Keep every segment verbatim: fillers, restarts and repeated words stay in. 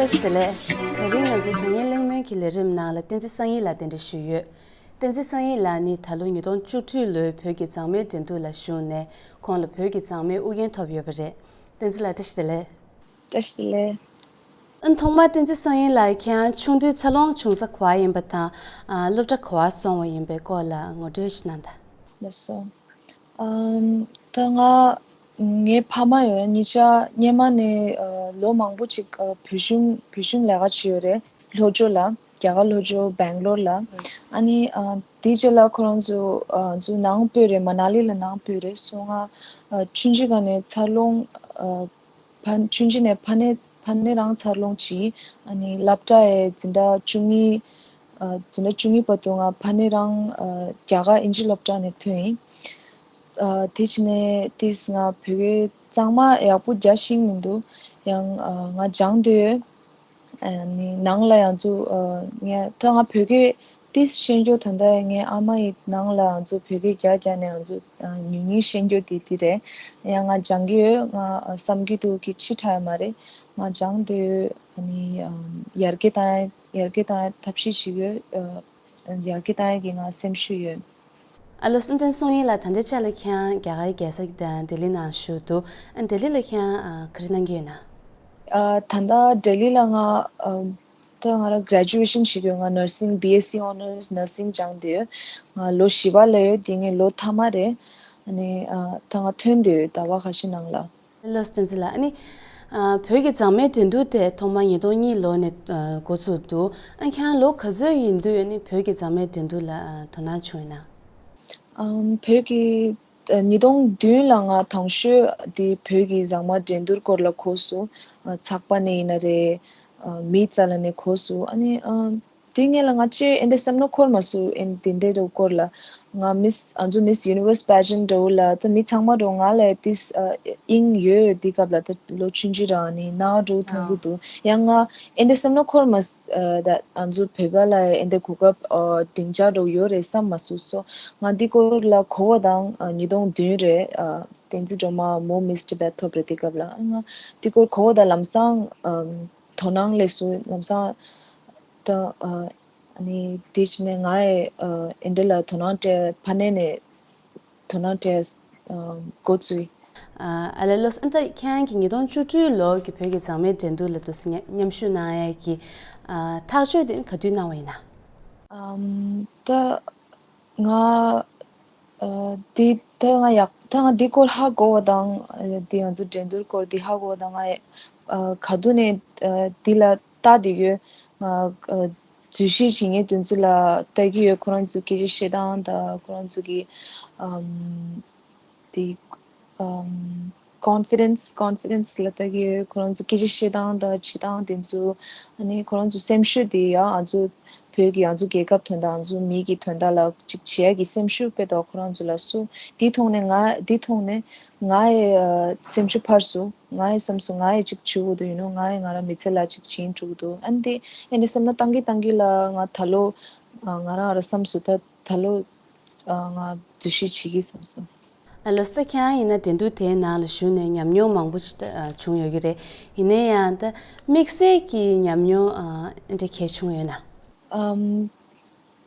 བདེ་ལེགས། དེ་རིང་ང་ཚོའི་དྲ་བརྙན་གླེང་མོལ་གྱི་ལས་རིམ་ནང་ལ་བསྟན་འཛིན་བསམ་ཡེ་ལགས་གདན་འདྲེན་ཞུས་ཡོད། བསྟན་འཛིན་བསམ་ཡེ་ལགས་ནི་ད་ལོ་ཉིས་སྟོང་བཅུ་དྲུག་ལོའི་བོད་ཀྱི་མཛངས་མའི་འགྲན་བསྡུར་ལ་ཞུགས་ནས་ཁོང་ལ་བོད་ཀྱི་མཛངས་མའི་དབུ་རྒྱན་ཐོབ་ཡོད་པ་རེད། བསྟན་འཛིན་ལགས་བཀྲ་ཤིས་བདེ་ལེགས། བཀྲ་ཤིས་བདེ་ལེགས། ཨ་ཐོག་མར་བསྟན་འཛིན་བསམ་ཡེ་ལགས་ཁྱེད་རང་ཆུང་དུས་འཚར་ལོངས་བྱུང་ས་ག་པར་ཡིན་པ་དང་ཨ་སློབ་གྲྭ་ག་པར་སོང་བ་ཡིན་པའི་སྐོར་ལ་ངོ་སྤྲོད་ཞིག་གནང་དང་། ལགས་སོ། ཨམ། ད་ང་ངའི་ཕ་མ་ཡོད་ན་གཉིས་ཆ་སྔོན་མ་ནས་ཨ་ལོ་མང་པོ་ཅིག་ཨ་བོད་གཞུང་བོད་གཞུང་ལས་ཀ་བྱས་ཡོད་རེད། ལྷོ་ཕྱོགས་ལ། རྒྱ་གར་ལྷོ་ཕྱོགས་སྦེང་ལོར་ལ། ཨ་ནི་ཨ་དེའི་རྗེས་ལ་ཁོ་རང་ཚོ་ཨ་ཚོ་ནང་སྤོས་རེད། མ་ན་ལི་ལ་ནང་སྤོས་རེད། སོ་ང་ཨ་ཆུང་ཆུང་སྒང་ནས་འཚར་ལོངས་ཨ་ཕ་ཆུང་ཆུང་ནས་ཕ་ནས་ཕ་ནས་རང་འཚར་ལོངས་བྱས། ཨ་ནི་སློབ་གྲྭ་ཡི་འཛིན་གྲྭ་བཅུ་གཉིས་ཨ་འཛིན་གྲྭ་བཅུ་གཉིས་བར་དུ་ང་ཕ་ནས་རང་ཨ་རྒྱ་གར་ཨིན་ཇི་སློབ་གྲྭ་ནས་ཐོན་ཡིན། ཨ་དེ་ཕྱི་ནས་ཏིས་ང་བོད་སྐད་གཙང་མ་ཡག་པོ་རྒྱག་ཤེས་མི་འདུག་ཡང་ཨ་ང་སྦྱང་འདོད་ཡོད། ཨ་ནི་ནང་ལ་ཡང་ཚུ་ཨ་ངས་ད་ང་བོད་སྐད་ཏིས་ཤེས་རྒྱུ་ད་ལྟ་ངའི་ཨ་མ་ཡི་ནང་ལ་ཡང་ཚུ་བོད་སྐད་རྒྱག་རྒྱག་ནས་ཡང་ཚུ་ཨ་ཉུང་ཉུང་ཤེས་རྒྱུ་དེ་དེ་རེད། ཡང་ང་སྦྱང་གི་ཡོད། ང་ཨ་བསམ་གྱི་འདུག་གི་ཕྱི་དྲགས་ཡོད་མ་རེད། ང་སྦྱང་འདོད་ཡོད། ཨ་ནི་ཨ་ཡར་རྒྱས་བཏང་ཡ་ཡར་རྒྱས་བཏང་ཡ་ཐབས་ཤེས་བྱེད་ཀྱི་ཡོད། ཨ་ཡར་རྒྱས་བཏང་ཡ་གི་ང་སེམས་ཤུགས་ཡོད། ཨ་ལོ། བསྟན་འཛིན་བསམ་ཡེ་ལགས་ད་ལྟའི་ཆ་ལ་ཁྱེད་རང་རྒྱ་གར་རྒྱལ་ས་ལྡི་ལི་ནང་བཞུགས་འདུག་ཨ་ལྡི་ལི་ལ་ཁྱེད་རང་ཨ་ག་རེ་གནང་གི་ཡོད་ན། ཨ་ད་ལྟ་ལྡི་ལི་ལ་ང་ཨ་ད་ང་རང་graduation་བྱེད་ཀྱི་ཡོད། ང་nursing B S C honours nursing་སྦྱངས་བསྡད་ཡོད། ང་ལོ་བཞི་པ་ལ་ཡོད། དེ་ངའི་ལོ་མཐའ་མ་རེད། ཨ་ནི་ཨ་ད་ང་ཐོན་བསྡད་ཡོད་ཟླ་བ་ཁ་ཤས་ནང་ལ། ལགས་སོ། བསྟན་འཛིན་ལགས། ཨ་ནི་ཨ་བོད་ཀྱི་མཛངས་མའི་འགྲན་བསྡུར་དེ་ཐོག་མར་ཉིས་སྟོང་གཉིས་ལོ་ནས་ཨ་འགོ་ཚུགས་འདུག་ཨ་ཁྱེད་རང་ལོ་ག་ཚོད་ཡིན་དུས་ཨ་ནི་བོད་ཀྱི་མཛངས་མའི་འགྲན་བསྡུར་ལ་ཨ་དོ་སྣང་བྱུང་ཡོད་ན། ཨམ་བོད་ཀྱི་ཨ་ཉིས་སྟོང་བདུན་ལ་ང་དང་ཤོས་དེ་བོད་ཀྱི་མཛངས་མ་འགྲན་བསྡུར་སྐོར་ལ་གོ་སོང་། ཨ་ཚགས་པར་ནས་ཡིན་ན་རེད། ཨ་མི་རྩ་ལ་ནས་གོ་སོང་། ཨ་ནི་ཨ་དེ་སྔོན་ལ་ང་ཅིག་ཨེ་འདྲ་བསམ་བློ་འཁོར་མ་སོང་། ཨེ་འདི་འདྲའི་སྐོར་ལ་ང་མིས་ཨ་ཚོ་Miss Universe pageant་འདྲ་བོ་ལ་ད་མི་ཚང་མ་འདྲ་བོ་ང་ལ་ཏིས་ཨ་དབྱིངས་ཡོད། དེ་སྐབས་ལ་ད་ལོ་ཆུང་ཆུང་རང་ནི་ནང་འགྲོ་མཐོང་གི་འདུག་ཡང་ང་ཨེ་འདྲ་བསམ་བློ་འཁོར་མ་ཨ་ད་ཨ་ཚོ་བོད་པ་ལ་ཨེ་འདྲ་གོ་སྐབས་ཨ་སྡིངས་ཆ་འདྲ་བོ་ཡོད་རེད་བསམ་མ་སོང་། སོ་ང་འདི་སྐོར་ལ་གོ་བ་དང་ཨ་ཉིས་སྟོང་བདུན་རེད། ཨ་བསྟན་འཛིན་སྒྲོལ་མ་མོ་Miss Tibet་ཐོབ་རེད། དེ་སྐབས་ལ་ང་འདི་སྐོར་གོ་བ་དང་ལམ་སང་ཨ་དོ་སྣང་སླེབས་སོང་། ལམ་སང་ད་ཨ་ཨ་ནི་དེ་བྱས་ནས་ང་ཡི་ཨ་ཨེ་འདྲ་ལ་དོ་སྣང་སྤྲད། ཕ་ནས་ནས་དོ་སྣང་སྤྲད་ཨ་འགོ་བཙུགས། ཨ་ཨ་ལེ་ལགས་སོ། ཨ་ད་ཁྱེད་རང་གིས་ཉིས་སྟོང་བཅུ་དྲུག་ལོ་གི་བོད་ཀྱི་མཛངས་མའི་འགྲན་བསྡུར་ལ་དུ་མཉམ་ཞུགས་གནང་ཡས་ཀྱི་ཨ་ཐག་གཅོད་དེ་ག་དུས་གནང་བ་ཡིན་ན། ཨམ་ད་ང་ཨ་འདི་ད་ང་ཡག་ད་ང་འདི་སྐོར་ཧ་གོ་བ་དང་ཨ་འདི་ང་ཚོ་འགྲན་བསྡུར་སྐོར་འདི་ཧ་གོ་བ་དང་ང་ཨ་ག་དུས་ནས་ཨ་འདི་ལ་ལྟ་བསྡད་ཡོད། ང་ཨ་འཛུལ་ཞུགས་བྱེད་མཁན་དེ་ཚོ་ལ་ལྟ་གི་ཡོད། ཁོ་རང་ཚོ་སྐད་ཆ་བཤད་སྟངས་དང་ཁོ་རང་ཚོ་གི་ཨམ་དེ་ཨམ་confidence confidence་ལ་ལྟ་གི་ཡོད། ཁོ་རང་ཚོ་སྐད་ཆ་བཤད་སྟངས་དང་བྱེད་སྟངས་དེ་ཚོ། ཨ་ནི་ཁོ་རང་ཚོ་སེམས་ཤུགས་དེ་ཡང་ང་ཚོ་བོད་ཀྱི་ང་ཚོ་རྒྱལ་ཁབ་དོན་དག་ང་ཚོ་མི་གི་དོན་དག་ལ་ཅིག་བྱེད་ཡ་གི་སེམས་ཤུགས་དཔེ་ཏོག་ཁོ་རང་ཚོ་ལ་སུ་དེ་མཐོང་ནས་ང་དེ་མཐོང་ནས་ང་ཡི་ཨ་སེམས་ཤུགས་འཕར་སོང་། ང་ཡི་བསམ་སོང་ང་ཡི་ཅིག་བྱེད་དགོས་འདུག་ཡིན་ནོ་ང་ཡི་ང་རང་མི་ཚེ་ལ་ཅིག་བྱེད་འགྲོ་གི་འདུག་ཨ་ནི་དེ་ཨེ་འདྲ་བསམ་ན་བཏང་གི་བཏང་གི་ལ་ང་ད་ལོ་ཨ་ང་རང་ར་བསམ་སོང་ད་ད་ལོ་ཨ་ང་འཛུལ་ཞུགས་བྱེད་ཀྱི་བསམ་སོང་། ཨ་ལགས་སོ། ད་ཁྱེད་རང་ཡིན་ན་འགྲན་བསྡུར་དེའི་ནང་ལ་ཞུགས་ནས་ཉམས་མྱོང་མང་པོ་ཞིག་ད་ཨ་བྱུང་ཡོད་ཀྱི་རེད། ཡིན་ན་ཡང་ད་དམིགས་བསལ་གྱི་ཉམས་མྱོང་ཨ་འདྲ་གལ་བྱུང་ཡོད་ན། ཨམ།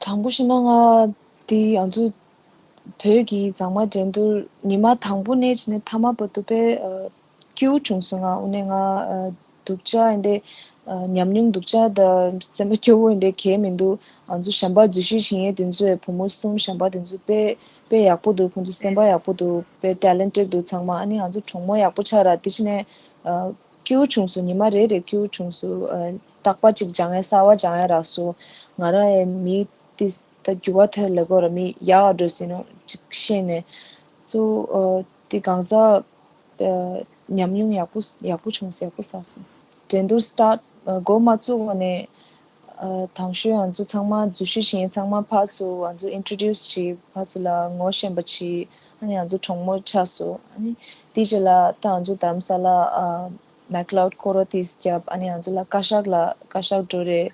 དྲང་པོ་བཤད་ན་ང་དེ་ང་ཚོ་བོད་ཀྱི་མཛངས་མ་འགྲན་བསྡུར་ཉི་མ་དང་པོ་ནས་བྱས་ནས་མཐའ་མ་བར་དུ་དཔེ་ཨ་སྐྱིད་པོ་བྱུང་སོང་། ང་དངོས་གནས་ང་ཨ་སྡུག་ཅག་ཡིན་ཏེ་ཨ་ཉམས་མྱོང་སྡུག་ཅག་དང་སེམས་པ་སྐྱོ་བོ་ཡིན་ཏེ་གལ་མི་འདུག་ང་ཚོ་གཞན་པ་འཛུལ་ཞུགས་བྱེད་མཁན་དེ་ཚོའི་བུ་མོ་གསུམ་གཞན་པ་དེ་ཚོ་དཔེ་དཔེ་ཡག་པོ་འདུག་ཁོང་ཚོ་སེམས་པ་ཡག་པོ་འདུག་དཔེ་talented་འདུག་ཚང་མ། ཨ་ནི་ང་ཚོ་གྲོགས་མོ་ཡག་པོ་ཆགས་ར། དེ་བྱས་ནས་ཨ་སྐྱིད་པོ་བྱུང་སོང་། ཉི་མ་རེ་རེ་སྐྱིད་པོ་བྱུང་སོང་། ཨ་རྟག་པ་ཅིག་སྦྱང་ཡ་གསར་པ་སྦྱང་ཡ་རག་སོང་། ང་རང་ཡང་མི་དེ་ད་འགྱུར་བ་ཐེབས་ལབ་དགོས་ར། མི་ཡག་ག་འགྲོ་སྲིད་ནོ་ཅིག་ཤེས་ནས། སོ་ཨ་དེ་གང་ཟག་ཨ་ཉམས་མྱོང་ཡག་པོ་ཡག་པོ་བྱུང་སོང་། ཡག་པོ་བསགས་སོང་། འགྲན་བསྡུར་start་ཨ་འགོ་མ་བཙུགས་སྔོན་ནས་ཨ་དང་ཤོས་ང་ཚོ་ཚང་མ་འཛུལ་ཞུགས་བྱེད་མཁན་ཚང་མ་ཕར་ཚུར་ང་ཚོ་introduce་བྱས། ཕར་ཚུར་ལ་ངོ་ཤེས་པ་བྱས། ཨ་ནི་ང་ཚོ་གྲོགས་མོ་ཆགས་སོང་། ཨ་ནི་དེའི་རྗེས་ལ་ད་ང་ཚོ་རྡ་རམ་ས་ལ་ཨ་MacLeod་སྐོར་ར་ཏིས་བརྒྱབ། ཨ་ནི་ང་ཚོ་ལ་བཀའ་ཤག་ལ་བཀའ་ཤག་འགྲོ་རེད།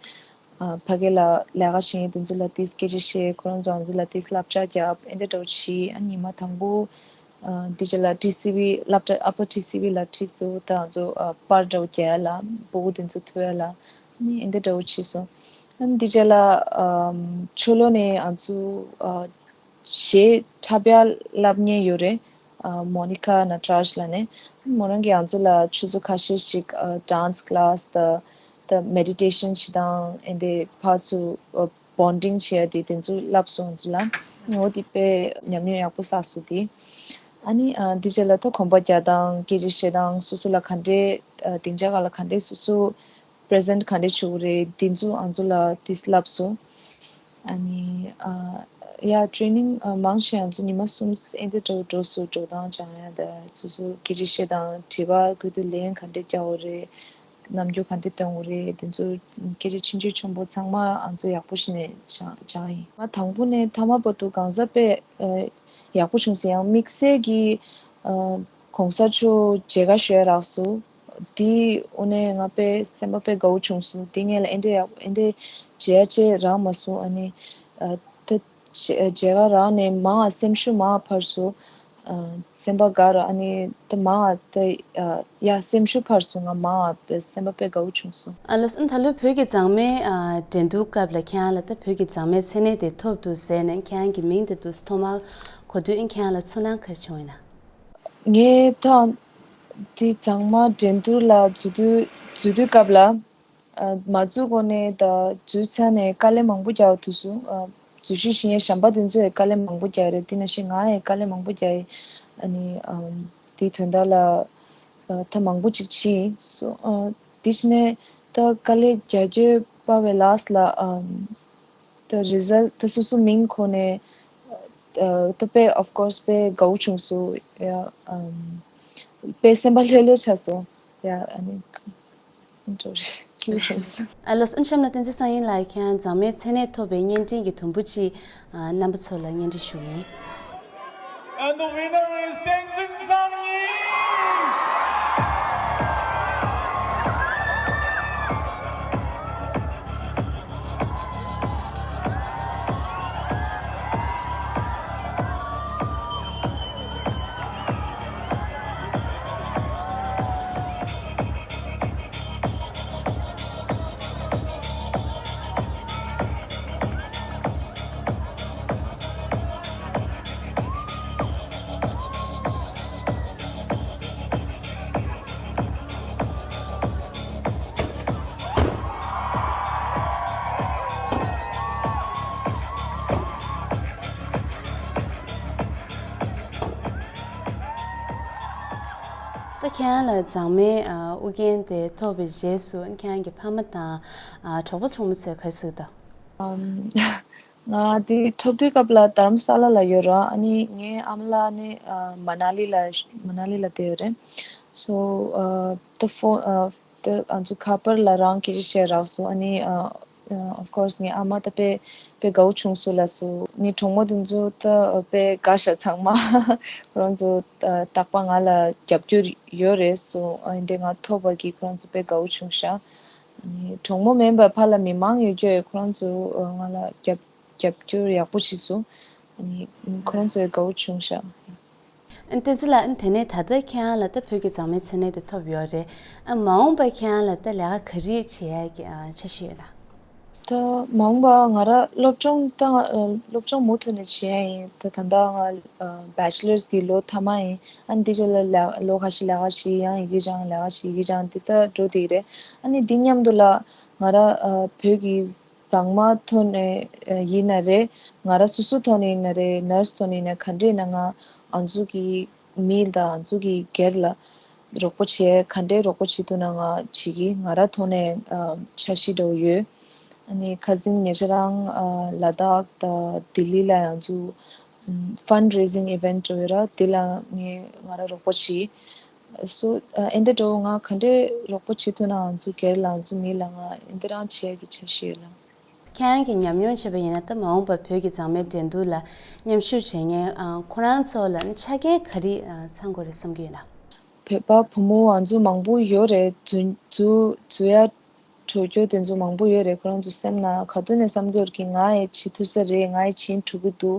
ཨ་ཕ་གི་ལ་ལས་ཀ་བྱེད་མཁན་དེ་ཚོ་ལ་ཏིས་སྐད་ཆ་བཤད། ཁོ་རང་ཚོ་ང་ཚོ་ལ་ཏིས་བསླབ་བྱ་བརྒྱབ། ཨེ་འདྲ་འདྲ་བོ་བྱས། ཨ་ནི་ཉི་མ་དང་པོ་ ཨ་འདི་རྗེས་ལ་ཊི་སི་ཝི་སློབ་གྲྭ་ཨ་པར་ཊི་སི་ཝི་ལ་ཁྲིད་སོང་། ད་ང་ཚོ་ཨ་པར་འདྲ་བོ་རྒྱག་ཡ་ལ་སྤུ་གུ་དེ་ཚོ་ཐུག་ཡ་ལ་ཨ་ནི་ཨེ་འདྲ་འདྲ་བོ་བྱས་སོང་། ཨ་ནི་འདི་རྗེས་ལ་ཨམ་ཕྱི་ལོགས་ནས་ང་ཚོ་ཨ་གཞས་འཁྲབ་ཡ་བསླབ་མཁན་ཡོད་རེད། ཨ་མོ་ནི་ཁ་ན་ཊ་རཱཇ་ལབ་ནས། མོ་རང་གིས་ང་ཚོ་ལ་ཆུ་ཚོད་ཁ་ཤས་ཤིག་ཨ་ཌན་སི་ཀི་ལ་སི་དང་ད་མེ་ཌི་ཊེ་ཤན་བྱེད་སྟངས། ཨེ་འདྲ་ཕར་ཚུར་ཨ་བོན་ཌིང་བྱེད་ཡ་དེ་དེ་ཚོ་བསླབས་སོང་ང་ཚོ་ལ། འོ་དེ་དཔེ་ཉམས་མྱོང་ཡག་པོ་བསགས་སོང་དེ། ཨ་ནི་ཨ་འདི་རྗེས་ལ་ད་གོམ་པ་རྒྱག་སྟངས། སྐད་ཆ་བཤད་སྟངས། སོ་སོ་ལ་ག་འདྲས་ཨ་སྡིངས་ཆ་སྒང་ལ་ག་འདྲས་སོ་སོ་པི་རི་ཛེན་ཊི་ག་འདྲས་བྱེད་དགོས་རེད། འདི་ཚོ་ང་ཚོ་ལ་དེ་བསླབས་སོང་། ཨ་ནི་ཨ་ཡ་ཊི་རེ་ནིང་ཨ་མང་ཆེ་ང་ཚོ་ཉི་མ་གསུམ་ཨེ་འདྲ་འདྲ་བོ་འགྲོ་སོང་། འགྲོ་སྟངས་སྦྱང་ཡ་དང་སོ་སོ་སྐད་ཆ་བཤད་སྟངས། དྲི་བ་དགོས་དུས་ལན་ག་འདྲས་རྒྱག་དགོས་རེད། རྣམ་འགྱུར་ག་འདྲས་སྟོན་དགོས་རེད། དེ་ཚོ་སྐད་ཆ་ཆུང་ཆུང་ཆུང་པོ་ཚང་མ་ང་ཚོ་ཡག་པོ་ཞིག་ནས་སྦྱང་སྦྱངས་ཡིན། ང་དང་པོ་ནས་མཐའ་མ་བར་དུ་གང་ཟག་དཔེ་ཨ་ཡག་པོ་བྱུང་སོང་། ཡང་དམིགས་བསལ་གྱི་ཨ་གོང་ས་མཆོག་མཇལ་ཁ་ཞུ་ཡ་རག་སོང་། དེ་དངོས་གནས་ང་དཔེ་སེམས་པ་དཔེ་དགའ་བོ་བྱུང་སོང་། དེ་སྔོན་ལ་ཨེ་འདྲས་ཡག་ཨེ་འདྲས་མཇལ་ཡ་ཅིག་རག་མ་སོང་། ཨ་ནི་ཨ་ད་མཇལ་ཁ་རག་ནས་མར་སེམས་ཤུགས་མར་འཕར་སོང་། ཨ་སེམས་པ་དགའ་ར། ཨ་ནི་ད་མར་ད་ཨ་ཡ་སེམས་ཤུགས་འཕར་སོང་། ང་མར་དཔེ་སེམས་པ་དཔེ་དགའ་བོ་བྱུང་སོང་། ཨ་ལགས་སོ། ད་ལོ་བོད་ཀྱི་མཛངས་མའི་ཨ་འགྲན་བསྡུར་སྐབས་ལ་ཁྱེད་རང་ལ་ད་བོད་ཀྱི་མཛངས་མའི་མཚན་གནས་དེ་ཐོབ་འདུག་ཟེར་ནས་ཁྱེད་རང་གི་མིང་དེ་འདུག་སེ་ཐོག་མར་གོ་དུས་ཨིན། ཁྱེད་རང་ལ་ཚོར་སྣང་ག་རེ་བྱུང་ཡོད་ན། ངས་ད་དེ་མཛངས་མ་འགྲན་བསྡུར་ལ་འཛུལ་དུས་འཛུལ་དུས་སྐབས་ལ། ཨ་མ་འཛུལ་གོང་ནས་ད་འཛུལ་ཚར་ནས་དཀའ་ལས་མང་པོ་རྒྱག་དགོས་སོང་། ཨ་འཛུལ་ཞུགས་བྱེད་མཁན་གཞན་པ་དེ་ཚོས་དཀའ་ལས་མང་པོ་རྒྱག་རེད། དེ་ནང་བཞིན་ང་ཡང་དཀའ་ལས་མང་པོ་རྒྱག་ཡིན། ཨ་ནི་ཨམ་དེའི་དོན་དག་ལ་ཨ་ད་མང་པོ་ཅིག་ཕྱིན་སོང་། ཨ་དེ་བྱས་ནས་ད་དཀའ་ལས་རྒྱག་རྒྱུ་པ་བའི་ལཱ་སི་ལ་ཨམ་ད་རི་ཛལ་ཊི་ད་སོ་སོ་མིང་གོ་ནས་ཨ་ད་དཔེ་of course དཔེ་དགའ་བོ་བྱུང་སོང་། ཡ་ཨམ་དཔེ་སེམས་པ་ལྷོད་ལྷོད་ཆགས་སོང་། ཡ་ཨ་ནི། འགྲོ་རེད། སྐྱིད་བྱུང་སོང་། ཨ་ལགས་སོ། གཤམ་ལ་བསྟན་འཛིན་བསམ་ཡས་ལགས་ཁྱེད་རང་མཛངས་མའི་མཚན་གནས་ཐོབ་པའི་བརྙན་འཕྲིན་གྱི་དུམ་བུ་གཅིག་ཨ་རྣམ་པ་ཚོ་ལ་སྙན་སྒྲོན་ཞུ་གི་ཡིན། And the winner is Tenzin Sangye! ད་ཁྱེད་རང་ལ་མཛངས་མའི་ཨ་དབུ་རྒྱན་དེ་ཐོབ་པའི་རྗེས་སུ་ཁྱེད་རང་གི་ཕ་མ་དང་ཨ་གྲོགས་པོ་གྲོགས་མོ་ཚོས་ག་རེ་ཟེར་གྱི་འདུག་ཨམ། ང་དེ་ཐོབ་དུས་སྐབས་ལ་དྷ་རམ་ས་ལ་ལ་ཡོད་ར། ཨ་ནི་ངའི་ཨ་མ་ལགས་ནི་ཨ་མ་ན་ལི་ལ་མ་ན་ལི་ལ་བསྡད་ཡོད་རེད། So uh, the phone uh, the ང་ཚོ་ཁ་པར་ལ་རང་སྐད་ཆ་བཤད་རག་སོང་། ཨ་ནི་ཨ་of course ངའི་ཨ་མ་ད་དཔེ་དཔེ་དགའ་བོ་བྱུང་སོང་ལབ་སོང་། ངའི་གྲོགས་མོ་དེ་ཚོ་ད་དཔེ་དགའ་ཤག་ཚང་མ། ཁོ་རང་ཚོ་ད་རྟག་པར་ང་ལ་རྒྱབ་སྐྱོར་ཡོད་རེད་སོང་། ཨ་ནི་དེ་ང་ཐོབ་པ་གི་ཁོ་རང་ཚོ་དཔེ་དགའ་བོ་བྱུང་ཤག་ཨ་ནི་གྲོགས་མོ་མིན་པར་ཕར་ལ་མི་མང་ཡོད་རྒྱུ་ཡོད། ཁོ་རང་ཚོ་ང་ལ་རྒྱབ་རྒྱབ་སྐྱོར་ཡག་པོ་བྱས་སོང་། ཨ་ནི་ཁོ་རང་ཚོ་ཡང་དགའ་བོ་བྱུང་ཤག་བསྟན་འཛིན་ལགས། དེ་ནས་ད་ལྟ་ཁྱེད་རང་ལ་ད་བོད་ཀྱི་མཛངས་མའི་མཚན་གནས་དེ་ཐོབ་ཡོད་རེད། ཨ་མ་འོངས་པར་ཁྱེད་རང་ལ་ད་ལས་ཀ་ག་རེ་བྱེད་ཡག་གི་ཨ་འཆར་གཞི་ཡོད་ན། ད་མ་འོངས་པ་ང་རང་སློབ་སྦྱོང་ད་ང་སློབ་སྦྱོང་མུ་མཐུད་ནས་བྱེད་ཡ་ཡིན། ད་ད་ལྟ་ང་ཨ་བེ་ཅི་ལར་གྱི་ལོ་མཐའ་མ་ཡིན། ཨ་ནི་དེ་རྗེས་ལ་ལས་ལོ་ཁ་ཤས་ལས་ཀ་བྱེད། ཡང་ཡི་གེ་སྦྱང་། ལས་ཀ་བྱེད། ཡི་གེ་སྦྱང་། དེ་ལྟར་འགྲོ་བསྡད་ཀྱི་རེད། ཨ་ནི་འདི་མཉམ་དུ་ལ་ང་རང་ཨ་བོད་ཀྱི་མཛངས་མ་ཐོག་ནས་ཨ་ཡིན་ན་རེད། ང་རང་སོ་སོ་ཐོག་ནས་ཡིན་ན་རེད། ནར་སི་ཐོག་ནས་ཡིན་ན། ག་འདྲས་ཡིན་ན་ང་ང་ཚོ་གི་མི་དང་ང་ཚོ་གི་སྒེར་ལ་རོགས་པ་བྱེད། ག་འདྲས་རོགས་པ་བྱེད་ཐུབ་ན་ང་བྱེད་ཀྱི། ང་རང་ཐོག་ནས་ཨ་འཆར་གཞི་འདྲ་བོ་ཡོད། ཨ་ནི་ཁ་སང་ཉེ་ཆར་རང་ཨ་ལ་དྭགས་དང་ལྡི་ལི་ལ་ང་ཚོ་ཨམ་fundraising event འདྲ་བོ་ཡོད་ར། དེ་ལ་ངས་ང་རང་རོགས་པ་བྱས། སོ་ཨ་ཨེ་འདྲ་འདྲ་བོ་ང་ག་འདྲས་རོགས་པ་བྱེད་ཐུབ་ན་ང་ཚོ་སྒེར་ལ་ང་ཚོ་མི་ལ་ང་ཨེ་འདྲ་རང་བྱེད་ཡག་གི་འཆར་གཞི་ཡོད་ལ། ཁྱེད་རང་གིས་ཉམས་མྱོང་བྱས་པ་ཡིན་ན། ད་མ་འོངས་པར་བོད་ཀྱི་མཛངས་མའི་འགྲན་བསྡུར་ལ་མཉམ་ཞུགས་བྱེད་མཁན་ཨ་ཁོ་རང་ཚོ་ལ་ཆ་རྐྱེན་ག་རེ་ཨ་ཚང་དགོས་རེད་བསམ་གྱི་ཡོད་ན། བོད་པ་བུ་མོ་ང་ཚོ་མང་པོ་ཡོད་རེད། འཛུལ་འཛུལ་འཛུལ་ཡ་ འགྲོ་རྒྱུ་དེ་ཚོ་མང་པོ་ཡོད་རེད། ཁོ་རང་ཚོ་སེམས་ནང་ག་དུས་ནས་བསམ་གྱི་ཡོད་རེད། ང་ཡི་བྱེད་ཐུབ་ས་རེད། ང་ཡི་བྱེད་འགྲོ་གི་འདུག་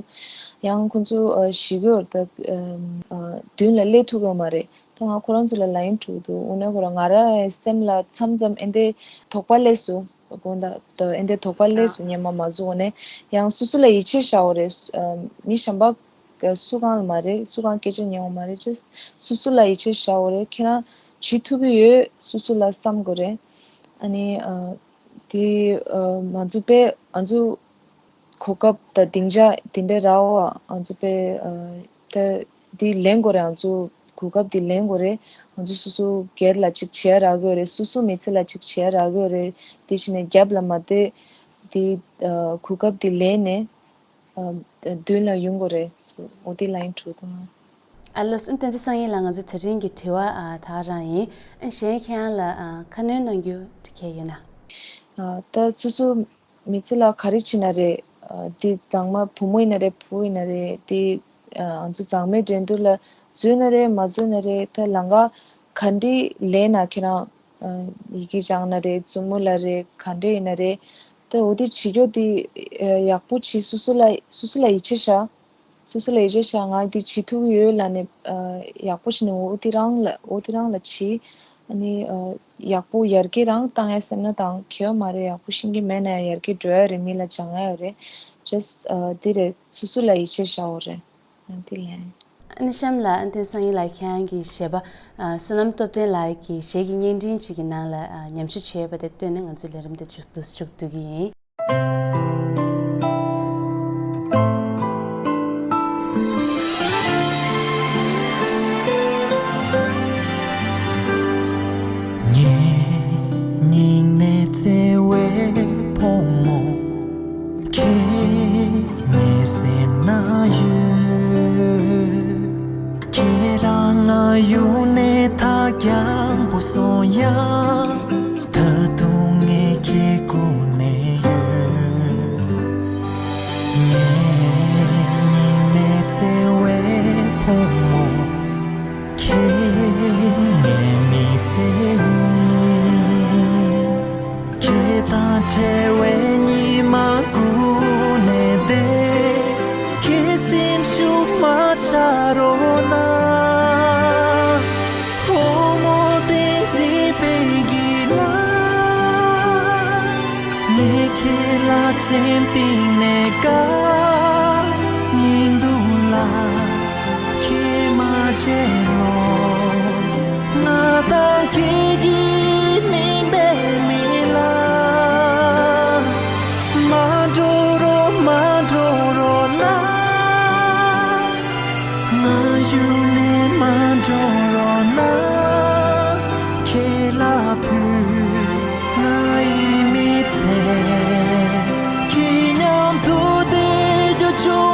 ཡང་ཁོ་ཚོ་ཨ་ཞི་གི་ཡོད་རེད། ད་ཨ་མདུན་ལ་སླེབས་ཐུབ་ཀྱི་ཡོད་མ་རེད། ད་ང་ཁོ་རང་ཚོ་ལ་ལ་ཡིན་འགྲོ་གི་འདུག་དངོས་གནས་ཁོ་རང་ང་རང་སེམས་ལ་མཚམས་མཚམས་ཨེ་འདྲ་དོགས་པ་སླེབས་སོང་། དགོངས་དག་ད་ཨེ་འདྲ་དོགས་པ་སླེབས་སོང་། སྔོན་མ་མ་བཟོ་འོ་ནས་ཡང་སོ་སོ་ལ་ཡིད་ཆེས་བྱའོ་རེད། ཨ་མི་གཞན་པ་སུ་གང་ལ་མ་རེད། སུ་གང་སྐད་ཆ་ཉན་འོ་མ་རེད། just སོ་སོ་ལ་ཡིད་ཆེས་བྱའོ་རེད། ཁྱེད་རང་བྱེད་ཐུབ་ཀྱི་ཡོད། སོ་སོ་ལ་བསམ་དགོས་རེད། ཨ་ནི་ཨ་དེ་ཨ་ང་ཚོ་དཔེ་ང་ཚོ་གོ་སྐབས་དང་སྡིངས་ཆ་དེ་འདྲ་རག་པ་ང་ཚོ་དཔེ་ཨ་ད་དེ་ལེན་དགོས་རེད། ང་ཚོ་གོ་སྐབས་དེ་ལེན་དགོས་རེད། ང་ཚོ་སོ་སོ་སྒེར་ལ་ཅིག་བྱེད་ཡ་རག་གི་ཡོད་རེད། སོ་སོ་མི་ཚེ་ལ་ཅིག་བྱེད་ཡ་རག་གི་ཡོད་རེད། དེ་བྱས་ནས་རྒྱབ་ལ་མ་བལྟས་དེ་ཨ་གོ་སྐབས་དེ་ལེན་ནས་ཨ་མདུན་ལ་ཡོང་དགོས་རེད། སོ་འོ་དེ་ལ་ཡིན་འགྲོ་དང་། ཨ་ལོ་བསྟན་འཛིན་བསམ་ཡས་ལགས། ང་ཚོ་དེ་རིང་གི་དྲི་བ་ཨ་ད་ག་རང་ཡིན། ཨ་གཞན་ཁྱེད་རང་ལ་ཨ་ཁ་སྣོན་གནང་རྒྱུ་འདྲ་གང་ཡོད་ན། ཨ་ད་སོ་སོ་མི་ཚེ་ལ་ག་རེ་བྱེད་ན་རེད། ཨ་དེ་ཚང་མ་བུ་མོ་ཡིན་ན་རེད། བུ་ཡིན་ན་རེད། དེ་ཨ་ང་ཚོ་ཚང་མའི་འགྲན་བསྡུར་ལ་འཛུལ་ན་རེད། མ་འཛུལ་ན་རེད། ད་ལམ་ཁ་ག་འདྲ་ལེན་ན་ཁྱེད་རང་ཨ་ཡི་གེ་སྦྱང་ན་རེད། རྩེད་མོ་ལ་རེད། ག་འདྲ་ཡིན་ན་རེད། ད་འོ་དེ་བྱེད་རྒྱུ་དེ་ཨ་ཡག་པོ་བྱེད། སོ་སོ་ལ་སོ་སོ་ལ་ཡིད་ཆེས་བྱ། སོ་སོ་ལ་ཡིད་ཆེས་བྱ། ང་འདི་བྱེད་ཐུབ་ཀྱི་ཡོད་ལབ་ནས་ཨ་ཡག་པོ་བྱས་ནས་འོ་དེ་རང་ལ་འོ་དེ་རང་ལ་བྱེད། ཨ་ནི་ཨ་ཡག་པོ་ཡར་རྒྱས་རང་བཏང་ཡ་སེམས་ན་བཏང་། གལ་མ་རེད། ཡག་པོ་ཤེས་ཀྱི་མེད་ན་ཡང་ཡར་རྒྱས་འགྲོ་ཡ་རེད། མི་ལ་སྦྱང་ཡ་ཡོད་རེད། just ཨ་འདི་རེད། སོ་སོ་ལ་ཡིད་ཆེས་བྱའོ་རེད། ཨ་འདི་ལན། ཨ་ནི་གཤམ་ལ་ཨ་བསྟན་འཛིན་བསམ་ཡས་ལགས་ཁྱེད་རང་གི་གཞས་པ་ཨ་བསོད་ནམས་སྟོབས་ལྡན་ལགས་ཀྱི་གཞས་ཀྱི་བརྙན་འཕྲིན་ཅིག་གི་ནང་ལ་ཨ་ཉམས་ཞིབ་བྱས་ཡོད་པ་དེ་བཏོན་ནས་ང་ཚོའི་ལས་རིམ་དེ་མཇུག་ཏུ་མཇུག་བསྡུ་གི་ཡིན། ངའི་སྙིང་ནས་བརྩེ་བའི་བུ་མོ། ཁྱེད་ངའི་སེམས་ན་ཡོད། ཁྱེད་རང་ང་ཡུལ་ནས་ཐག་རྒྱང་པོ་སོང་ཡང་། ད་དུང་ངས་ཁྱེད་སྒུག་ནས་ཡོད། ངའི་སྙིང་ནས་བརྩེ་བའི་བུ་མོ། ཁྱེད་ངའི་མི་ཚེ་ཡིན། ཁྱེད་དང་འཕྲད་པའི་ཉི་མ་སྒུག་ནས་བསྡད། ཁྱེད་སེམས་ཤུགས་མ་ཆག་རོགས་གནང་། བུ་མོ་བསྟན་འཛིན་དཔལ་གྱི་ལགས། ངས་ཁྱེད་ལ་སེམས་གཏིང་ནས་དགའ། ཉིན་དུ་ལ་ཁྱེད་མ་བརྗེད་རོགས། ང་དང་ཁྱེད་ཀྱི་མིང་འབོད་མི་ལ། མ་འགྲོ་རོགས། མ་འགྲོ་རོགས་གནང་། ང་ཡུལ་ནས་མ་འགྲོ་རོགས་གནང་། ཁྱེད་ལ་ཕུལ་ང་ཡི་མི་ཚེ། ཁྱེད་མཉམ་དུ་བསྡད་རྒྱུ་བྱུང་